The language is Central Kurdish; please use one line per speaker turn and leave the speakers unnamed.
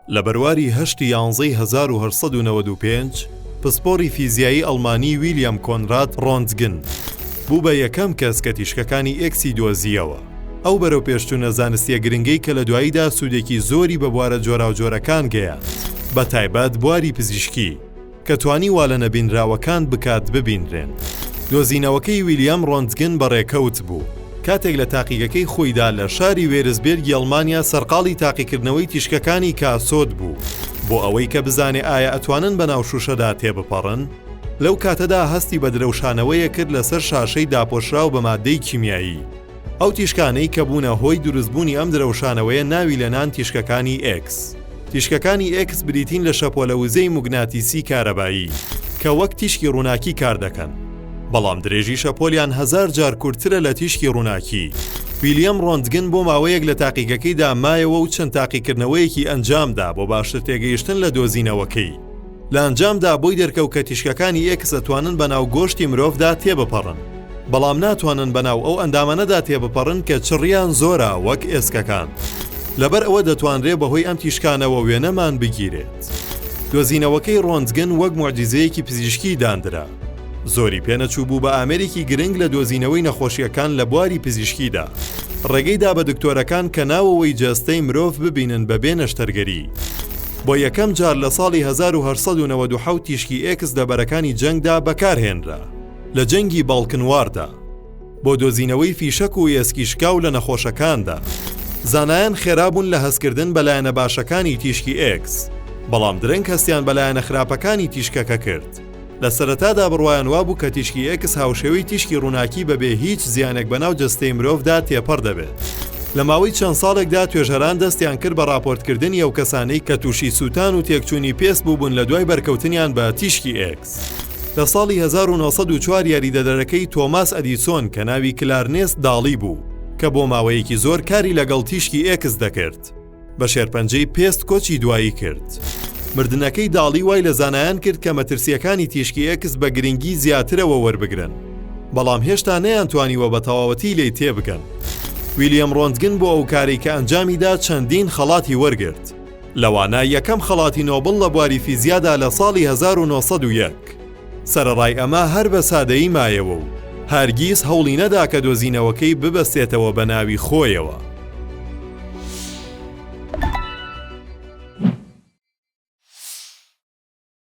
لە بەرواری هەشتی یانزەی 1895 پسپۆڕی فیزیایی ئەڵمانی ویلیام کۆنراد ڕۆنتگن بوو بە یەکەم کەس کە تیشکەکانی ئێکسی دۆزییەوە. ئەو بەرەوپێشچوونە زانستییە گرنگەی کە لە دواییدا سوودێکی زۆری بە بوارە جۆراوجۆرەکان گەیاند، بە تایبەت بواری پزیشکی، کە توانی وا لە نەبینراوەکان بکات ببینرێن. دۆزینەوەکەی ویلیام ڕۆنتگن بە ڕێکەوت بوو، کاتێک لە تاقیگەکەی خۆیدا لە شاری وێرزبێرگی ئەڵمانیا سەرقاڵی تاقیکردنەوەی تیشکەکانی کاسۆد بوو، بۆ ئەوەی کە بزانێ ئایا ئەتوانن بەناو شووشەدا تێبپەڕن. لەو کاتەدا هەستی بە درەوشانەوەیەک کرد لەسەر شاشەی داپۆشراو بە ماددەی کیمیایی. ئەو تیشکانەی کە بوونە هۆی دروستبوونی ئەم درەوشانەوەیە ناوی لێنان تیشکەکانی ئێکس. تیشکەکانی ئێکس بریتین لە شەپۆلە وزەی موگناتیسی کارەبایی کە وەک تیشکی ڕووناکی کار دەکەن، بەڵام درێژی شەپۆلیان هەزار جار کورتترە لە تیشکی ڕووناکی. ویلیەم ڕۆنتگن بۆ ماوەیەک لە تاقیگەکەیدا مایەوە و چەند تاقیکردنەوەیەکی ئەنجامدا بۆ باشتر تێگەیشتن لە دۆزینەوەکەی. لە ئەنجامدا بۆی دەرکەوت کە تیشکەکانی ئێکس ئەتوانن بەناو گۆشتی مرۆڤدا تێبپەڕن، بەڵام ناتوانن بەناو ئەو ئەندامانەدا تێبپەڕن کە چڕییان زۆرە وەک ئێسکەکان. لەبەر ئەوە دەتوانرێ بەهۆی ئەم تیشکانەوە وێنەمان بگیرێت. دۆزینەوەکەی ڕۆنتگن وەک موعجیزەیەکی پزیشکی داندرا. زۆری پێنەچوو بوو بە ئامێرێکی گرنگ لە دۆزینەوەی نەخۆشییەکان لە بواری پزیشکیدا. ڕێگەی دا بە دکتۆرەکان کە ناوەوەی جەستەی مرۆڤ ببینن بەبێ نەشتەرگەری. بۆ یەکەم جار لە ساڵی 1897 تیشکی ئێکس لە بەرەکانی جەنگدا بەکارهێنرا لە جەنگی Balkan War دا بۆ دۆزینەوەی فیشەک و ئێسکی شکاو لە نەخۆشەکاندا. زانایان خێرا بوون لە هەستکردن بە لایەنە باشەکانی تیشکی ئێکس، بەڵام درەنگ هەستیان بە لایەنە خراپەکانی تیشکەکە کرد. لە سەرەتادا بڕوایان وابوو کە تیشکی ئێکس هاوشێوەی تیشکی ڕووناکی بەبێ هیچ زیانێک بەناو جەستەی مرۆڤدا تێپەڕ دەبێت. لە ماوەی چەند ساڵێکدا توێژەران دەستیان کرد بە ڕاپۆرتکردنی ئەو کەسانەی کە تووشی سووتان و تێکچوونی پێست بووبوون لە دوای بەرکەوتنیان بە تیشکی ئێکس. لە ساڵی 1904 یاریدەدەرەکەی تۆماس ئەدیسۆن کە ناوی کلارنێس داڵی بوو کە بۆ ماوەیەکی زۆر کاری لەگەڵ تیشکی ئێکس دەکرد، بە شێرپەنجەی پێست کۆچی دوایی کرد. مردنەکەی داڵی وای لە زانایان کرد کە مەترسییەکانی تیشکی ئێکس بە گرنگی زیاترەوە وەربگرن، بەڵام هێشتا نەیانتوانیوە بە تەواوەتی لێی تێبگەن. ویلیەم ڕۆنتگن بۆ ئەو کارەی کە ئەنجامی دا چەندین خەڵاتی وەرگرت، لەوانە یەکەم خەڵاتی نۆبڵ لە بواری فیزیادا لە ساڵی 1901. سەرەڕای ئەمە هەر بە سادەیی مایەوە و هەرگیز هەوڵی نەدا کە دۆزینەوەکەی ببەستێتەوە بە ناوی خۆیەوە.